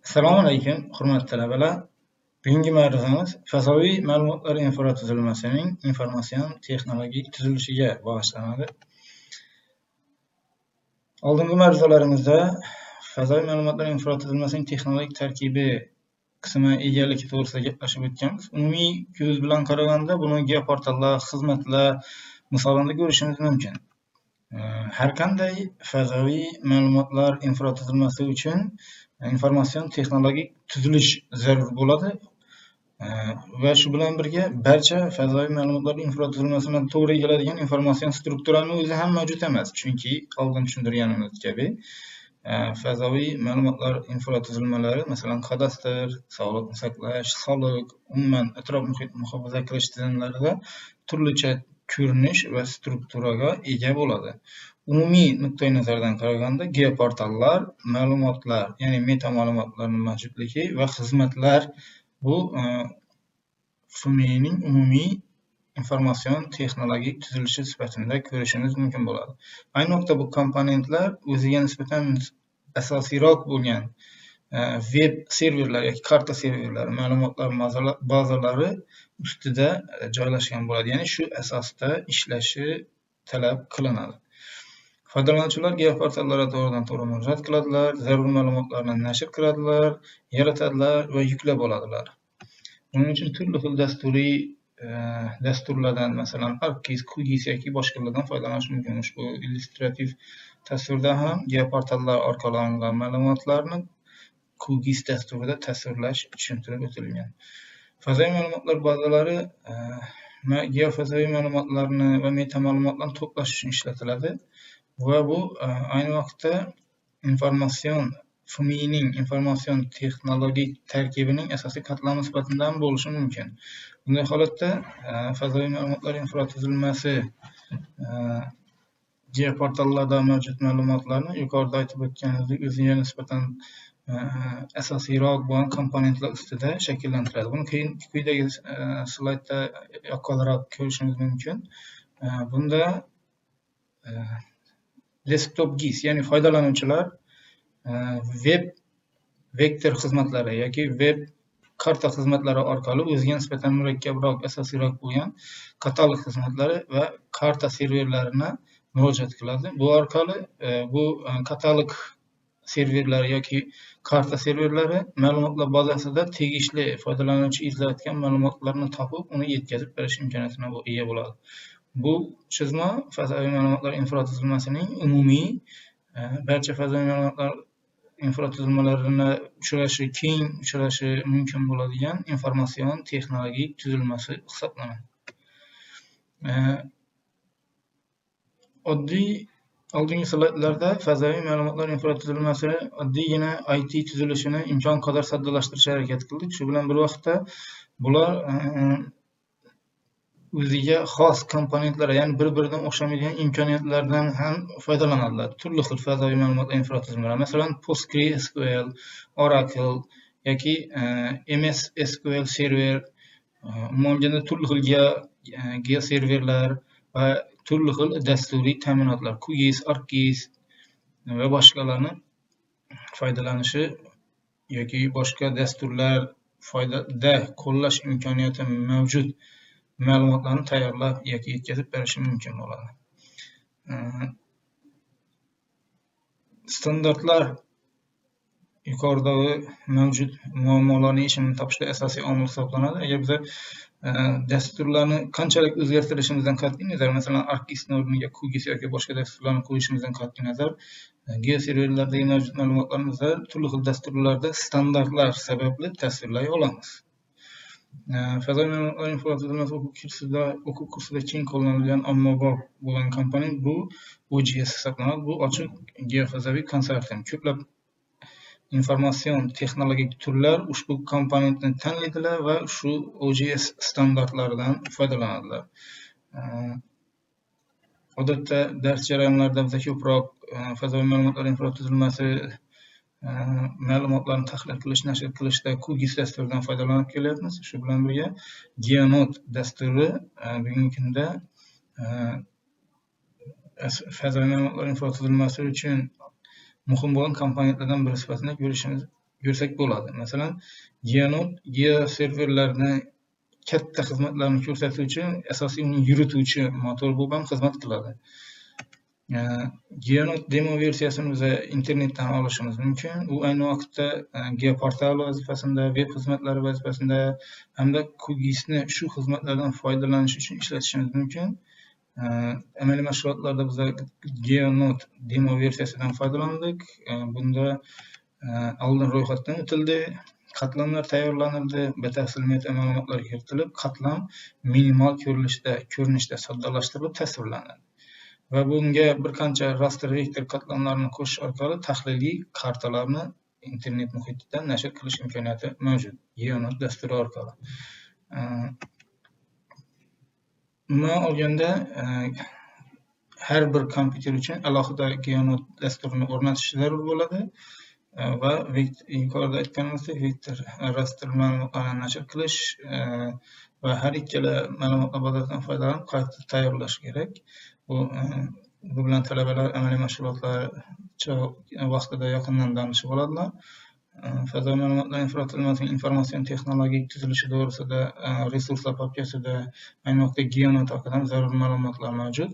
Assalomu alaykum, hurmatli talabalar. Bugungi ma'ruzamiz fazoviy ma'lumotlar infratuzilmasining informatsion texnologik tuzilishiga bag'ishlanadi. Oldingi ma'ruzalarimizda fazoviy ma'lumotlar infratuzilmasining texnologik tarkibi qismi egaligi to'g'risida gaplashib o'tganmiz. Umumiy ko'z bilan qaraganda buni geoportallar, xizmatlar misolida ko'rishimiz mumkin. Har qanday fazoviy ma'lumotlar infratuzilmasi uchun informatsion texnologik tuzilish zarur bo'ladi va shu bilan birga barcha fazoviy ma'lumotlar infratuzilmasi bilan to'g'ri keladigan informatsion strukturani o'zi ham mavjud emas, chunki oldin tushuntirganimiz kabi fazoviy ma'lumotlar infratuzilmalari, masalan, kadastr, sog'liqni saqlash, soliq, umuman atrof muhitni muhofaza qilish tizimlarida turlicha ko'rinish va strukturaga ega bo'ladi. Umumiy nuqtai nazardan qaraganda geoportallar, ma'lumotlar, ya'ni meta ma'lumotlarning mavjudligi va xizmatlar bu FMIning umumiy informatsion texnologik tuzilishi sifatida ko'rishimiz mumkin bo'ladi. Ayni vaqtda bu komponentlar o'ziga nisbatan asosiyroq bo'lgan veb serverlar yoki karta serverlari, ma'lumotlar bazalari ustida joylashgan bo'ladi. Ya'ni shu asosda ishlashi talab qilinadi. Foydalanuvchilar geoportallarga to'g'ridan to'g'ri murojaat qiladilar, zarur ma'lumotlarni nashr qiladilar, yaratadilar va yuklab oladilar. Buning uchun turli xil dasturiy dasturlardan, masalan, ArcGIS, QGIS yoki boshqalardan foydalanish mumkin. Ushbu illyustrativ tasvirda ham geoportallar orqali olingan ma'lumotlarni QGIS dasturida tasvirlash tushuntirib o'tilgan. Fazoviy ma'lumotlar bazalari geofazoviy ma'lumotlarni va meta ma'lumotlarni to'plash uchun ishlatiladi va bu ayni vaqtda informatsion FMIning informatsion texnologik tarkibining asosiy qatlami sifatida ham bo'lishi mumkin. Bunday holatda fazoviy ma'lumotlar infratuzilmasi geoportallarda mavjud ma'lumotlarni yuqorida aytib o'tganimizdek o'ziga nisbatan asosiyroq bo'lgan komponentlar ustida shakllantiradi. Buni keyin quyidagi slaydda yaqqolroq ko'rishimiz mumkin. Bunda desktop GIS, ya'ni foydalanuvchilar web vektor xizmatlari yoki web karta xizmatlari orqali o'ziga nisbatan murakkabroq, asosiyroq bo'lgan katalog xizmatlari va karta serverlarini murojaat qiladi. Bu orqali bu katalog serverlari yoki karta serverlari ma'lumotlar bazasida tegishli foydalanuvchi izlayotgan ma'lumotlarni topib, uni yetkazib berish imkoniyatiga ega bo'ladi. Bu chizma fazoviy ma'lumotlar infratuzilmasining umumiy barcha fazoviy ma'lumotlar infratuzilmalarini uchrashi, keng uchrashi mumkin bo'ladigan informatsion texnologik tuzilmasi hisoblanadi. Oddiy oldingi slaydlarda fazoviy ma'lumotlar infratuzilmasi oddiygina IT tuzilishini imkon qadar soddalashtirishga harakat qildik. Shu bilan bir vaqtda bular o'ziga xos komponentlar, ya'ni bir-biridan o'xshamaydigan imkoniyatlardan ham foydalanadilar. Turli xil fazoviy ma'lumotlar infratuzilmalari, masalan, PostgreSQL, Oracle yoki MS SQL Server, umuman olganda turli xil geoserverlar va turli xil dasturiy ta'minotlar, QGIS, ArcGIS va boshqalarni foydalanishi yoki boshqa dasturlar foydada qo'llash imkoniyati mavjud ma'lumotlarni tayyorlab yoki yetkazib berishi mumkin bo'ladi. Standartlar yuqoridagi mavjud muammolarni yechimini topishda asosiy omil hisoblanadi. Agar biza dasturlarni qanchalik o'zgartirishimizdan qat'iy nazar, masalan, ArcGISni o'rniga QGIS yoki boshqa dasturlarni qo'yishimizdan qat'iy nazar, geoserverlardagi mavjud ma'lumotlarni biza turli xil dasturlarda standartlar sababli tasvirlay olamiz. Fazoviy ma'lumotlar infratuzilmasi o'quv kursida keng qo'llanilgan ommabop bo'lgan komponent bu OGS hisoblanadi. Bu ochiq geofazoviy konsorsium. Ko'plab informatsion texnologik turlar ushbu komponentni tanlaydilar va shu OGS standartlaridan foydalanadilar. Odatda dars jarayonlarida biz ko'proq fazoviy ma'lumotlar infratuzilmasi ma'lumotlarni tahlil qilish, nashr qilishda QGIS dasturidan foydalanib kelyapmiz. Shu bilan birga GeoNode dasturi bugungi kunda fazoviy ma'lumotlar infratuzilmasi uchun muhim bo'lgan komponentlardan biri sifatida ko'rishimiz yursak bo'ladi. Masalan, Geonode geoserverlarni katta xizmatlarni ko'rsatuvchi, asosiy uni yurituvchi motor bo'lib ham xizmat qiladi. Geonode demo versiyasini biz internetdan olishimiz mumkin. U ayni vaqtda geoportal vazifasida, veb xizmatlari vazifasida hamda QGISni shu xizmatlardan foydalanish uchun ishlatishimiz mumkin. Amaliy mashg'ulotlarda biz Geonode demo versiyasidan foydalandik. Bunda oldin ro'yxatdan o'tildi, qatlamlar tayyorlanildi, batafsil meta ma'lumotlar kiritilib, qatlam minimal ko'rinishda soddalashtirilib tasvirlanadi. Va bunga bir qancha raster vektor qatlamlarini qo'shish orqali tahliliy kartalarni internet muhitida nashr qilish imkoniyati mavjud Geonode dasturi orqali. Umuman olganda, har bir kompyuter uchun alohida Geonode dasturini o'rnatish zarur bo'ladi va yuqorida aytganimizdek vektor raster ma'lumotlarni nashr qilish va har ikkala ma'lumotlar bazasidan foydalanib karta tayyorlash kerak. Bu bilan talabalar amaliy mashg'ulotlar vaqtida yaqindan tanishib oladilar. Fazo ma'lumotlar infratuzilmasining informatsion texnologik tuzilishi to'g'risida resurslar papkasida ayni vaqtda Geonode haqida zarur ma'lumotlar mavjud.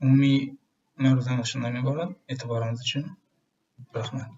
Umumiy ma'ruzamiz shundan iborat. E'tiboringiz uchun rahmat.